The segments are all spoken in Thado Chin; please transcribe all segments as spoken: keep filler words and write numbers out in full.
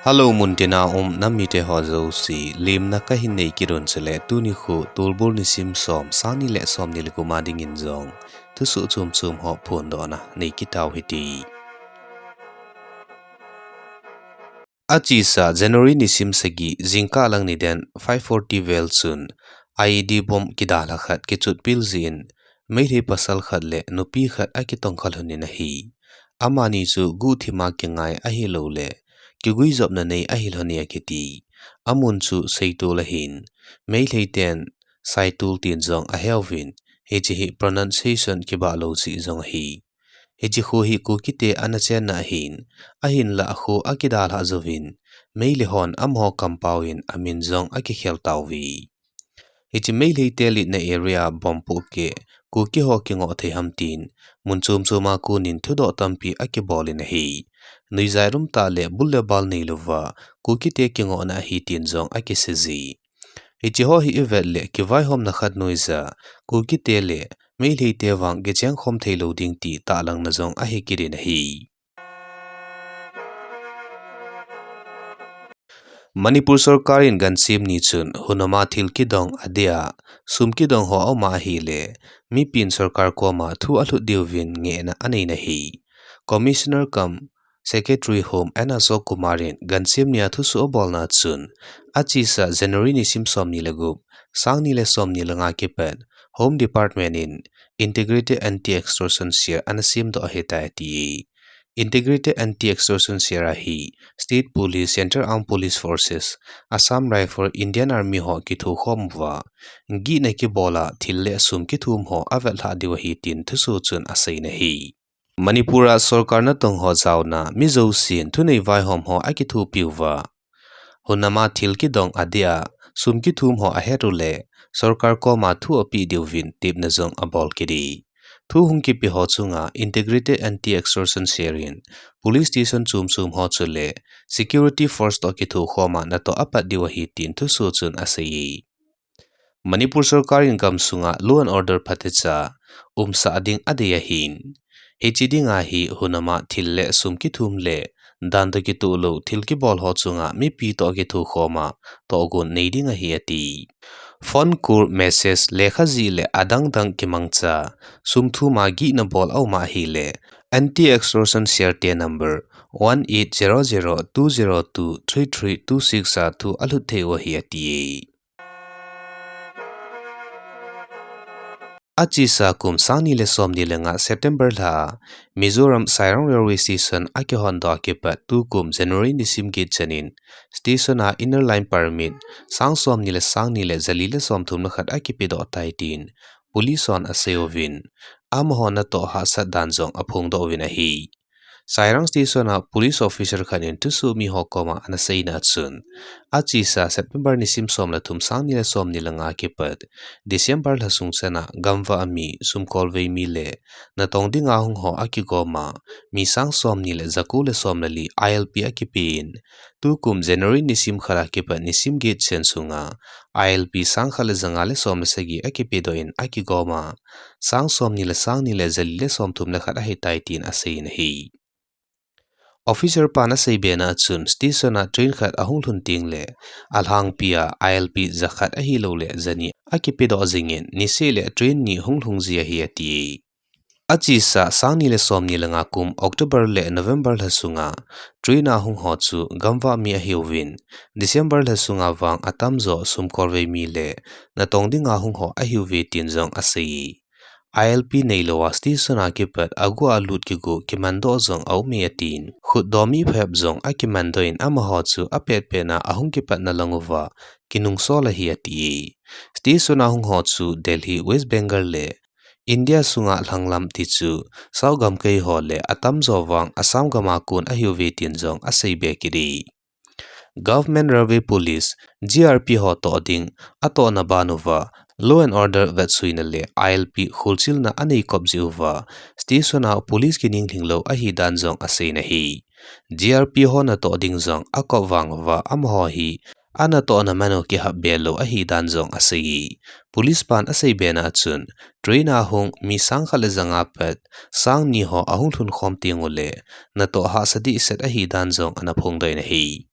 Hello, muntina um nam mite ho jouse, lemna kahin nei kit un chule tuni khu Tolbol nisim som, sang ni le som ni le gup a dingin jong thusoh chom chom ho phondohna nei kit tau hite. Achesa January nisim sagi, jingkah lang niden five forty vel chun I E D bomb kidalha khat kichotpel jeh in, Meitei pasal khat le nupi khat akitongkha lhonin ahi. Amani chu guhthima kingai ahilouleh kiguijopna nei ahi lhonin akiti. Amun chu Seitol ahin, Meitei ten Saitol tin jong aheuvin, hiche hi pronunciation kibah lou jeh jong ahi. Hiche kho hi Kukite ana chenna ahin, ahinlah kho akidalhah jouvin, Meitei hon amaho kampao in amin jong akikhel tauve. Hiche Meitei te litna area bomb pohkeh, Kuki ho kingoh thei ham tin, mun chom chom a konin thudoh tampi akibolin ahi. Nuijat umtah le bul le bal neilouva, Kukite kingohna ahi tin jong akiseije. Hiche ho hi ivet le kivaihomna khat noija, Kukite le Meitei te vang kichengkhom theilou ding ti tahlangna jong ahi kit in ahi. Manipur sorkar in gansem ni chun hunama thil kidong adeh a, sum kidong ho aum ahile, mipin sorkar koma thu alhut diuvin ngehna aneina ahi. Commissioner cum Secretary Home N Ashok Kumar in gansem nia thusoh abolna chun, achesa January nisim som ni le gup, sang ni le som ni le nga kipat, Home Department in Integrated Anti-Extortion Cell ana semdoh ahitai ati. Integrated Anti-Extortion Cell a hi State Police, Central Armed Police Forces, Assam Rifle, Indian Army ho kithokhom uva, gihna kibol a thil le sum kithum ho avetlhah diu ahi tin thusoh chun aseina ahi. Manipur a sorkar natong ho jaona mi jousen thunei vaihom ho akithopi uva, hunama thil kidong adeh a, sum kithum ho ahet uleh, sorkar koma thu apeh diuvin tepna jong abol kit e. Thu hung kipe ho chunga Integrated Anti-Extortion Cell in Police Station chom chom ho chule Security Force toh kithokhom a natoh apat diu ahi tin thusoh chun asei e. Manipur sorkar in gamsunga law and order phatecha umsah ding adei ahin, hiche dinga hi hunama thil le sum kithum le dan toh kitoh lou thil kibol ho chunga mipi toh kithokhom a tohgon nei ding ahi ati. Phone call, message, lekha jih le adang dang kimangcha, sum thum a gihna bol aum ahile, Anti-Extortion Cell te number one eight zero zero two zero two three three two six a thu alhut thei u ahi ati e. Achesa kum sang ni le som ni le nga September lha a, Mizoram Sairang Railway Station akihondoh a kipat tukum January nisim get chanin, station a Inner Line Permit sang som ni le sang ni le jali le som thum le khat akipedoh tai tin, police hon asei uvin, amaho natoh hahsat dan jong aphongdoh uvin ahi. Sairang Station a police officer khat in thusoh mi ho koma ana seina a chun, achesa September nisim som le thum sang ni le som ni le nga kipat, December lha sung chana gamvah a mi sumkolvei mi le natong dinga hung ho akigom a, mi sang som ni le jako le som le li I L P akipen, tukum January nisim khat a kipat nisim get chan sunga I L P sang khat le janga le som le sagi akipedoh in akigom a, sang som ni le sang ni le jali le som thum le khat ahitai tin aseiyin ahi. Officer pan aseibena a chun station a train khat ahung lhun teng le alhangpi a I L P jakhat ahilouleh jani akipedoh jingin niseh le train ni hung lhung ji ahi ati. Achesa sang ni le som ni le nga kum October le November lha sunga train a hung ho chu gamvah mi ahiuvin, December lha sunga vang atamjo sumkolvei mi le natong dinga hung ho ahiuve tin jong asei. I L P neilou a station a kipat agu a lut kigu kimandoh jong aume atin, khutdoh mi phep jong akimandoh in amaho chu apetpet a ahung kipatna lang uva kinungsol ahi ati. Station a hung ho chu Delhi, West Bengal le India sunga lhanglam tichu South gam kei ho le atamjo vang Assam gam a kon ahiuve tin jong aseibe kit e. Government Railway Police, G R P ho toh ding atohna ban uva law and order vetsuina le I L P kholchilna anei kop jeh uva station a police kininglhing lou ahidan jong aseina ahi. G R P ho natoh ding jong akop vang uva amaho hi anatohna man u kihapbe lou ahidan jong asei. Police pan aseibena a chun train a hung mi sang khat le janga pat sang ni ho ahung lhun khom teng ule natoh hahsa dehset ahidan jong ana phongdoh in ahi.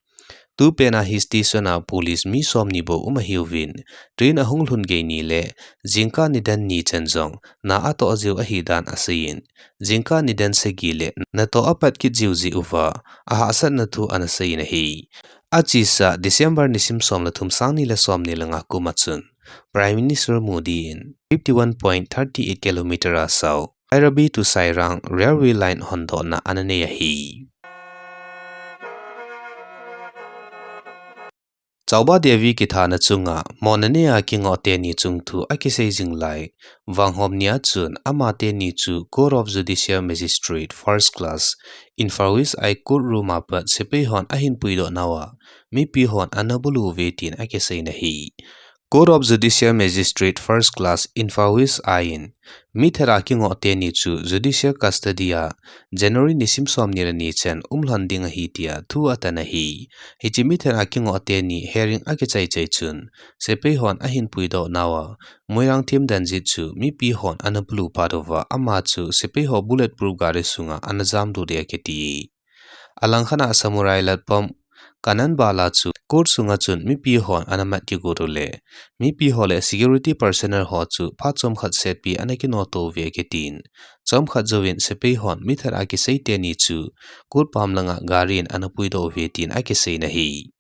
Tupen a hi station a police mi somni bou um ahiuvin, train ahung lhun gei ni le jingkah nidan ni chan jong na atoh jiu ahidan aseiyin, jingkah nidan sagi le natoh apat kit jiu jeh uva ahahsatna thu ana seiyin ahi. Achesa December nisim som le thum, sang ni le somni le nga kum a chun Prime Minister Modi in fifty one point thirty eight kilometer a sao Bairabi to Sairang railway line hondohna ana nei ahi. Chauba Devi kithana chunga mona neiya kingoh teni chungthu akisei jing lai, vanghom nia chun amateni chu Court of Judicial Magistrate First Class, Imphal West I courtroom a pat sepai hon ahin puidoh nauva mipi hon ana bulu uve tin akiseina ahi. Court of Judicial Magistrate First Class, Imphal West I in mi that a kingoh teni chu judicial custody a January nisim somni le ni chan umlhon ding ahi tia thu atan ahi. Hiche mi that a kingoh teni hearing akichai chai chun sepai hon ahin puidoh nauva Moirangthem Danjit chu mipi hon ana bulu phat uva ama chu sepai ho bulletproof gari sunga ana jamlut e akiti. Alangkhat a Samurai Latpam Kannan Bala chu court sunga chun mipi hon ana mat kigot u le mipi ho le security personnel ho chu phat chomkhat setpi ana kinoto uve akitin, chomkhat jouvin sepai hon mi that a kisei teni chu court pam langa gari in ana puidoh uve tin akiseina ahi.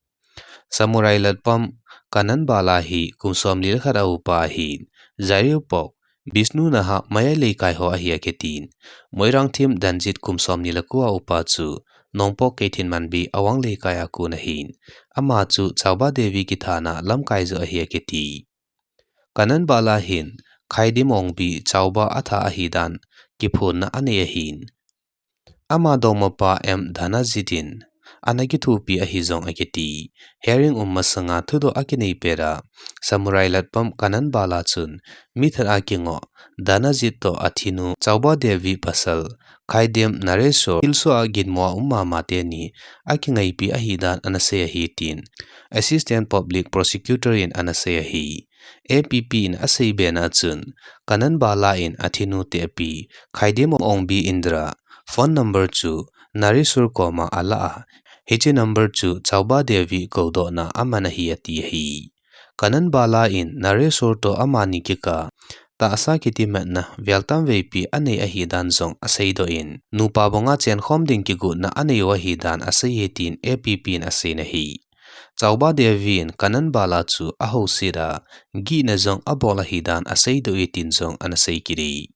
Samurai Latpam Kannan Bala hi kum somli le khat a upa ahin, Jairpok, Bishnu Nahar Mayai Leikai ho ahi akitin, Moirangthem Danjit kum somni le ko a upa chu Nongpok Keithelmanbi Awang Leikai a kon ahin, ama chu Chauba Devi kithana lamkai joh ahi akiti. Kannan Bala hin Khaidim Ongbi Chauba atha ahidan kiphonna anei ahin, ama dongmapa M Dhanajit in ana kithopi ahi jong akiti. Hearing um masanga thudoh akinei pet a Samurai Latpam Kannan Bala chun mi that a kingoh Dhanajit toh athinu Chauba Devi pasal Khaidim Nareswar thilsoh a ginmo a um mama teni akingaipi ahidan ana sei ahi tin Assistant Public Prosecutor in ana sei ahi. A P P in asei bena chun, Kannan Bala in athinu tehpi Khaidim Ongbi Indra phone number chu Nareswar koma alah a, hiche number chu Chauba Devi koudohna aman ahi ati ahi. Kannan Bala in Nareswar toh amani kikah tahsa kitimatna veltam veipi anei ahidan jong aseidoh in, nupa banga chenkhom ding kigotna anei u ahidan asei e tin A P P in aseina ahi. Chauba Devi in Kannan Bala chu ahouset a, gihna jong abol ahidan aseidoh e tin jong ana sei kit e.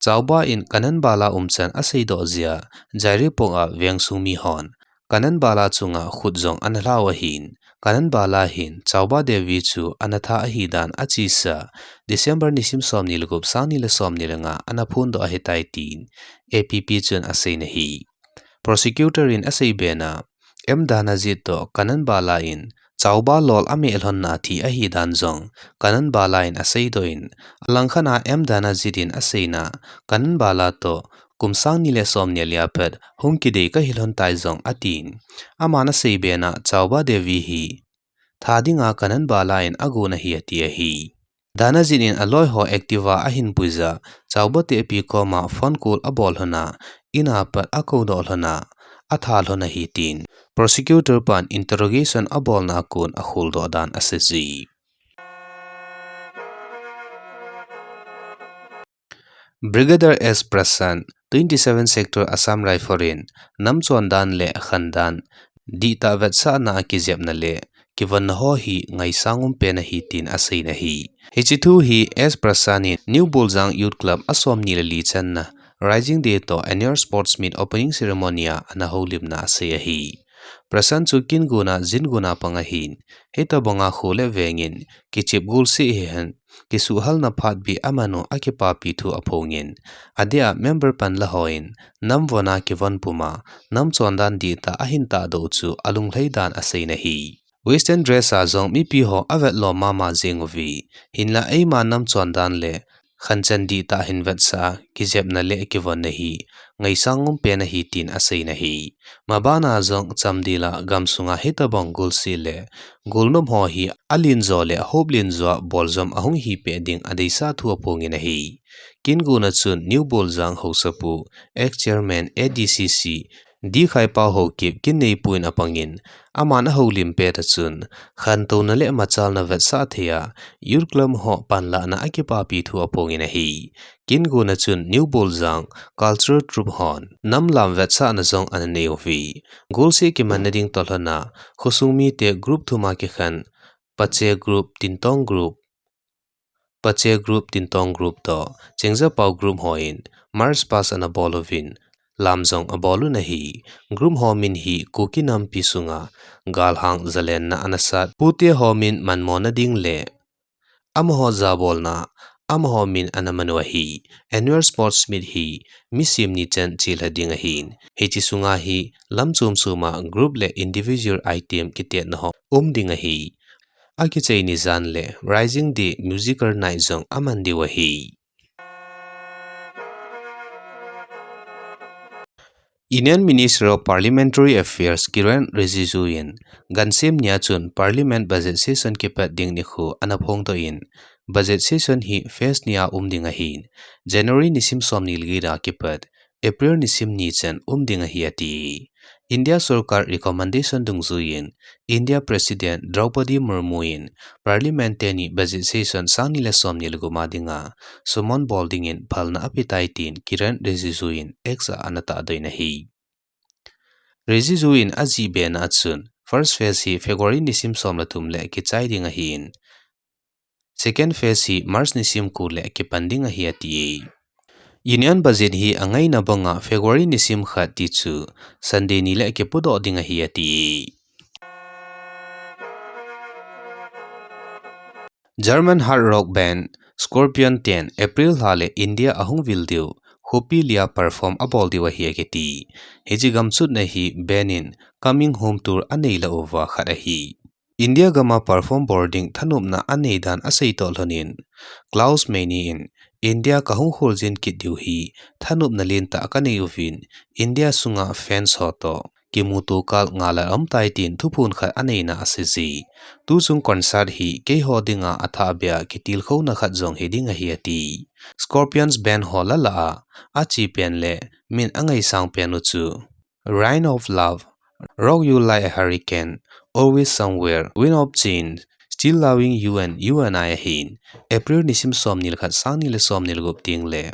Chauba in Kannan Bala umchan aseidoh jeh a, Jairpok a vengsung mihon Kannan Bala chunga khut jong ana lhau ahin, Kannan Bala hin Chauba Devi chu ana tha ahidan achesa December nisim somni le gup, sang ni le somni le nga ana phondoh ahitai tin A P P chun aseina ahi. Prosecutor in asei bena, M Dhanajit toh Kannan Bala in Chauba lol ameh lhonna athi ahidan jong Kannan Bala in aseidoh in, alangkhat a M Dhanajit in aseina, Kannan Bala toh kum sang ni le somni le li a pat hung kidei kahi lhon tai jong atin, aman asei bena Chauba Devi hi tha dinga Kannan Bala in agon ahi ati ahi. Dhanajit in aloi ho Activa ahin puija, Chauba tehpi koma phone call abol lhon a, in a pat akoudoh lhon a, atha lhon ahi tin Prosecutor pan interrogation abolna a kon akholdoh dan asei ji. Brigadier S Prashant, twenty seven Sector Assam Rifle in namchon dan le khan dan dihtah vetsahna a kijepna le kivonna ho hi ngaisang um pen ahi tin aseina ahi. Hiche thu hi S Prashant in New Boljang Youth Club a somni le li channa Rising Day toh Annual Sports Meet Opening Ceremony a ana houlimna asei ahi. Prashant chu kin guna, jin guna pang ahin, hitobanga kho le veng in kichep gulse hihen, kisuhhalna phat beh aman u akipapi thu aphongin, adeh a member panla hon namvon a kivon puma namchon dan dihtah ahin tahdoh u chu alunglhai dan aseina ahi. Western dress a jong mipi ho avetlom mama jeng uve, hinlah eima namchon dan le khanchan dihtah hin vetsah a kijepna le kivonna hi ngaisang um pen ahi tin aseina ahi. Mabana jong chamdel a gamsunga hitobang gulse le gulnop ho hi alenjo le ahop lenjo a boljom ahung hipeh ding adeisah thu aphongin ahi. Kin guna chun New Boljang Haosapu, Ex-Chairman A D C C, Dikhaipa Haokip kin neipu in apangin, aman ahoulim pet a chun, khantouna le machalna vetsah thei a, Youth Club ho panlahna akipapi thu aphongin ahi. Kin guna chun New Boljang Cultural Troupe hon namlam vetsahna jong ana nei uve. Golseh kimanna ding toh lhona, khosung mite group thum a kikhen, Pache Group, Tintong Group, Pache Group, Tintong Group toh Chengzapao Group hon march past ana bol uvin, lam jong abol un ahi. Group ho min hi Kuki nampi sunga galhang zalenna ana sat pute ho min manmona ding le amaho jabolna, amaho min ana man u ahi. Annual Sports Meet hi mi sim ni chan chelha ding ahin, hiche sunga hi lam chom chom a group le individual item kitetna ho um ding ahi. Akichai ni jan le Rising Day Musical Night jong aman diu ahi. Union Minister of Parliamentary Affairs Kiren Rijiju in, gansim nia chun Parliament Budget Session kipat ding nikho ana phongdoh in, Budget Session hi phase nia um ding ahin, January nisim somni le get a kipat April nisim ni chan um ding ahi ati. India sorkar recommendation dungjuiyin, India President Draupadi Murmu in Parliament teni budget session sangni le somni le gup a dinga summon bol dingin phalna apetai tin Kiren Rijiju in X a ana tahdoh in ahi. Rijiju in ajih bena a chun, first phase hi February nisim som le thum le kichai ding ahin, second phase hi March nisim ko le kipan ding ahi ati. Union budget hi angaina banga February nisim khat tichu Sunday ni le kipudoh ding ahi ati. German hard rock band Scorpion ten April lha le India ahung vil diu, khopi lia perform abol diu ahi akiti. Hiche gamchutna hi band in coming home tour anei lah uva khat ahi. India gama perform bol ding thanopna anei dan asei toh lhonin, Klaus Meine in India kahung kholjin kit diu hi thanopna lentah kanei uvin, India sunga fans ho toh kimuto kal ngah lah aum tai tin thuphon khat aneina aseiye. Tuchung concert hi keiho dinga athah bea kitilkhouna khat jong hiding ahi ati. Scorpions band ho lah lah a achepen le min angaisang pen u chu Rain of Love, Rock You Like a Hurricane, Always Somewhere, Wind of Change, Still Loving You and You and I ahin, April nisim somni le khat sangni le somni le gup teng le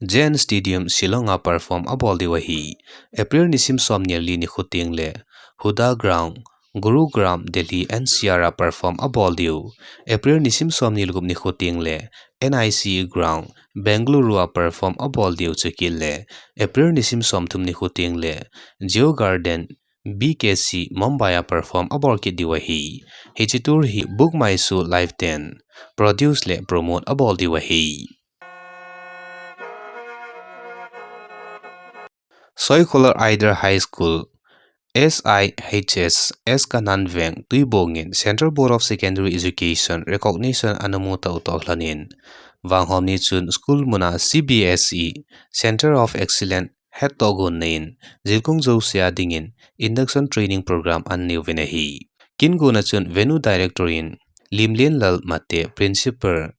J N Stadium Shillong a perform abol diu ahi. April nisim somni le li nikho teng le Huda Ground, Gurugram, Delhi N C R a perform abol diu. April nisim somni le gup nikho teng le N I C E Ground, Bengaluru a perform abol diu chukit le April nisim somthum nikho teng le Deo Garden, B K C, Mumbai a perform abol kit diu ahi. Hiche tour hi Book My Show Live ten produce le promote abol diu ahi. Soikholar Idar High School, S I H S, S Kananveng, Tuibong in Central Board of Secondary Education recognition ana mu tah u toh lhonin, vanghom ni chun school muna C B S E Center of Excellence hettoh gon nein, jilkung jousea dingin induction training program ana nei uvin ahi. Kin gona chun Venue Director in Limlienlal Mate, Principal,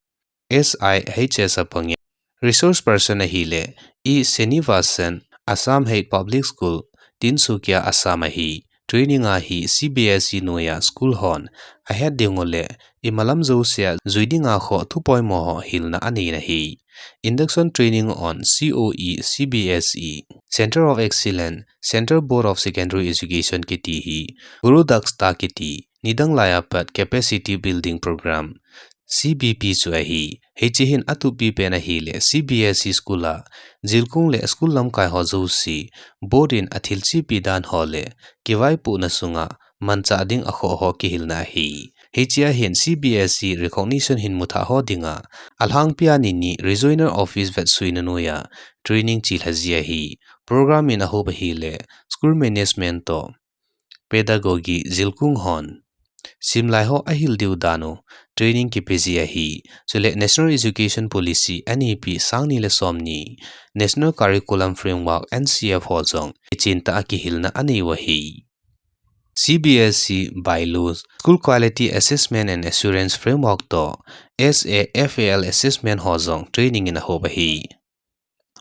S I H S a pangin, resource person ahile E Srinivasan, Assam Head Public School, Tinsukia, Assam ahi. Training a hi C B S E noiya school hon ahet ding u le imalam jousea jui dinga kho thupoimo ho hilna anei in ahi. Induction training on C O E C B S E Center of Excellence, Central Board of Secondary Education kiti hi Guru Daksha kiti nidang laiya pat capacity building program, C B P chu ahi. Hiche hin atupi pen ahile C B S E school a jilkung le school lamkai ho jouse board in athil chepi dan ho le kivaipohna sunga manchah ding akhoh ho kihilna ahi. Hichea hin C B S E recognition hin muthah ho dinga alhangpia ni ni regional office vetsuina noiya training chelha ji ahi. Program in ahop ahile school management toh pedagogy jilkung hon simlai ho ahil diu dan u training kipe ji ahi. Chule National Education Policy, N E P sangni le somni, National Curriculum Framework, N C F ho jong kichen tah a kihilna anei u ahi. C B S E bylaws, School Quality Assessment and Assurance Framework toh S A F A L assessment ho jong training in ahop ahi.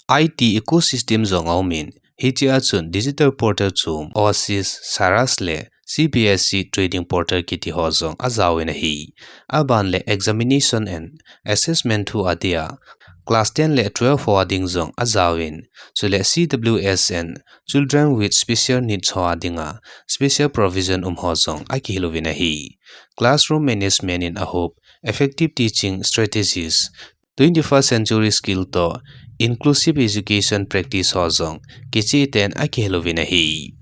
I T ecosystem jong aumin, hichea chun digital portal chom, Oasis, Saras le C B S E trading portal kiti ho jong ajaovin ahi. Aban le examination and assessment thu adia, class ten le twelve ho ading jong ajaovin, chule C W S and children with special needs ho adinga special provision um ho jong akihil uvin ahi. Classroom management in ahop, effective teaching strategies, twenty-first century skill toh inclusive education practice ho jong kicheh tah in akihil uvin ahi.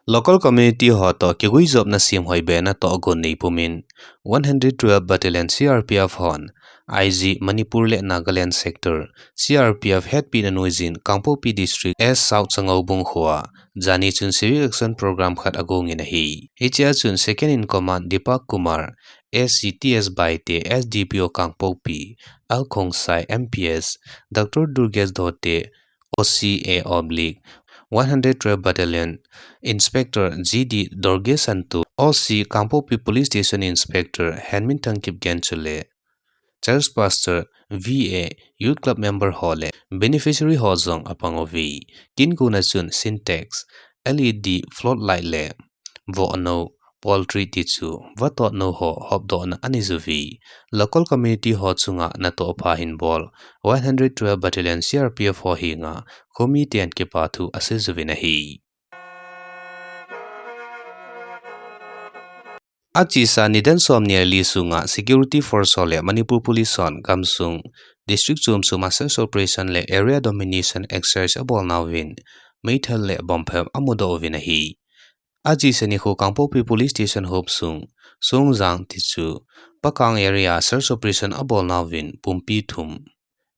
Local community ho toh kiguijopna semhoi be natoh gon neipumin, one hundred twelve Battalion C R P F hon I G Manipur le Nagaland sector C R P F hetpina noijin Kangpokpi District S South Sangoubung khoa jani chun civic action program khat agongin ahi. Hichea chun Second in Command Deepak Kumar, S C T S Baite, S D P O Kangpokpi, L Khongsai, M P S, Doctor Durgesh Dhote, O C A oblique one hundred twelve Battalion, Inspector G D Dorge Santu, O C Kangpokpi Police Station Inspector Henminthang Kipgen chule Church Pastor, V A, Youth Club member ho le beneficiary ho jong apang uve. Kin guna chun Sintex, L E D floodlight le vohnou, poultry tichu vatotnou ho hopdohna anei uve. Local community ho chunga natoh pha hin bol one hundred twelve Battalion C R P F ho henga khomi ten kipathu asei uvin ahi. Achesa nidan somni le li sunga security force ho le Manipur Police hon gamsung district chom choma search operation le area domination exercise abolnauvin meithal le bomb phep amudoh uvin ahi. Achesa nikho Kangpokpi Police Station hopsung Songjang tichu Pakang area search operation abolnauvin pumpi thum,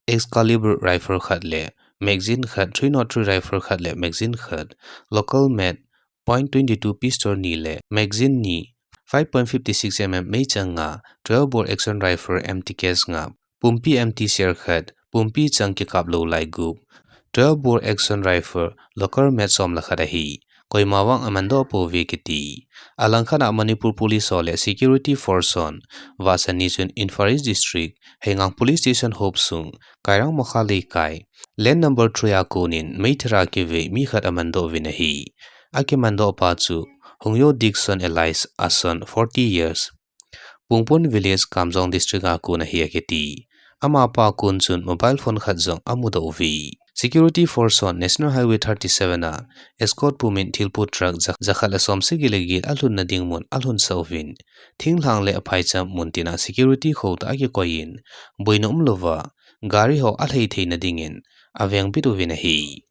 Excalibur rifle khat le magazine khat, three nought three rifle khat le magazine khat, local made point twenty two pistol ni le magazine ni, five point fifty six mm meichang nga, twelve bore action rifle empty case nga, pumpi empty shell khat, pumpi chang kikaplou lai gup, twelve bore action rifle local made som le khat ahi. Koima vang amandoh pouve kiti. Alangkhat a Manipur Police ho le security force hon vahchani chun Imphal East District Heingang Police Station hopsung Kairang Mokha Leikai, land number three a konin meithal a kivei mi khat amandoh uvin ahi. Akimandoh pa chu Hungyo Dixon alias Ason, forty years, Pungpun Village, Kamjong District a kon ahi akiti. Amapa kon chun mobile phone khat jong amudoh uve. Security force hon National Highway thirty seven a escort pumin thilput truck ja, jakhat le som sagi le get alhunna ding mun alhunsah uvin, thinglhang le aphaicham mun tina security khotoh akikoiyin, boina umlouva gari ho alhei theina dingin avengbit uvin ahi.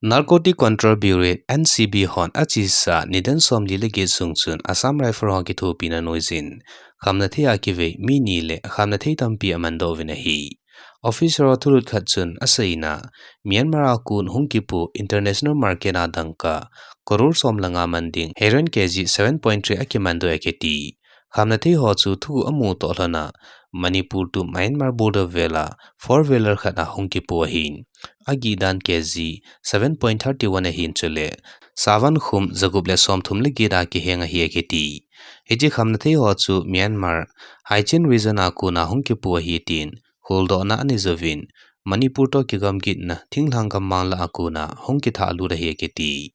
Narcotic Control Bureau, N C B hon achesa nidan somli le get sung chun Assam Rifle ho kithopina noijin khamnathei a kivei mi ni le khamnathei tampi amandoh uvin ahi. Officer ho thulut khat chun aseina, Myanmar a kon hung kipo international market a dangka crore som le nga man ding heroin K G seven point three akimandoh e akiti. Khamnathei ho chu thuguh amu toh lhona Manipur to Myanmar border vel a four wheeler khat a hung kipo ahin, agihdan K G seven point thirty one ahin chule savan khum jagup le somthum le get a kiheng ahi akiti. Hiche khamnathei ho chu Myanmar Haichin region a kon a hung kipo ahi tin holdohna anei uvin, Manipur toh kigamgitna thinglhang gammang lah a kon a hung kithahlut ahi akiti.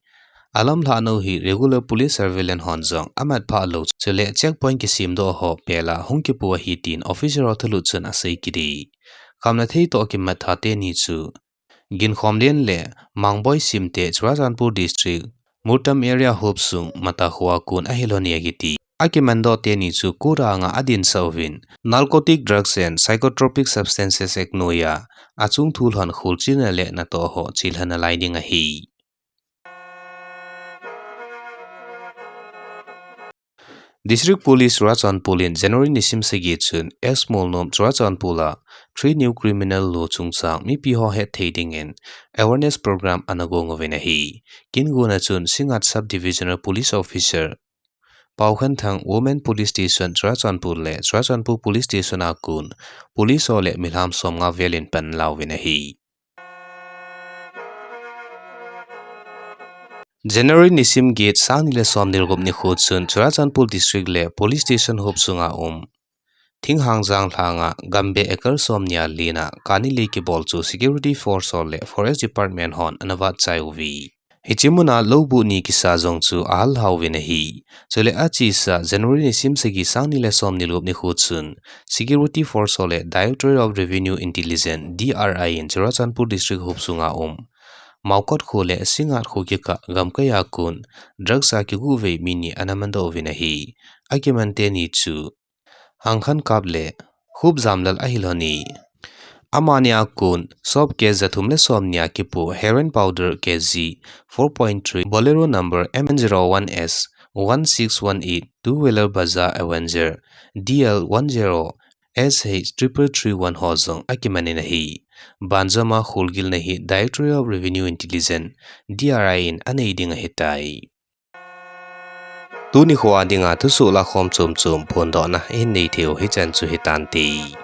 Alamlhahna u hi regular police surveillance hon jong amatphah lou chule checkpoint kisemdoh ho pel a hung kipo ahi tin officer ho thulut chun asei kit e. Khamnathei toh kimat tha teni chu Ginkhomlen le Mangboi Simte, Churachandpur District, Murtam area hopsung Matakhoa kon ahi lhon e akiti. Akimandoh teni chu court anga adinsah uvin, Narcotic Drugs and Psychotropic Substances Act noiya achung thu lhon kholchilna le natoh ho chelhahna lai ding ahi. District Police Churachandpur in January nisim sagi chun S Molnom, Churachandpur a three new criminal law chungchang mipi ho hetthei dingin awareness program ana gong uvin ahi. Kin guna chun Singngat Sub Divisional Police Officer Paokhenthang Women Police Station Churachandpur le Churachandpur Police Station a kon police ho le milham somnga vel in pan lauvin ahi. January nisim get, sangni le somni le gup nikho chun Churachandpur District le Police Station hopsunga um Thinghang Janglhang a gambeh acre somni a len a kani le kibol chu Security Force ho le Forest Department hon ana vat chai uve. Hiche mun a lou buh ni kisa jong chu ahal lha uvin ahi. Chule achesa January nisim sagi, sangni le somni le gup nikho chun Security Force ho le Directorate of Revenue Intelligence, D R I, in Churachandpur District hopsung a um Maokot kho le Singngat kho kikah gamkai a kon drugs a kigu vei mi ni ana mandoh uvin ahi. Akiman teni chu Hangkhankap le Khupjamlal ahi lhon e. Amani a kon soap case jathum le somni a kipoh heroin powder K G four point three, Bolero number M N zero one S one six one eight, two wheeler Bajaj Avenger D L one zero S H triple three one ho jong akiman in ahi. Banjom a kholgilna hi Directorate of Revenue Intelligence, D R I, in anei ding ahitai. Tuni kho a dinga thusoh lakhom chomchom phondohna ihin nei theiu hichan chu hitante.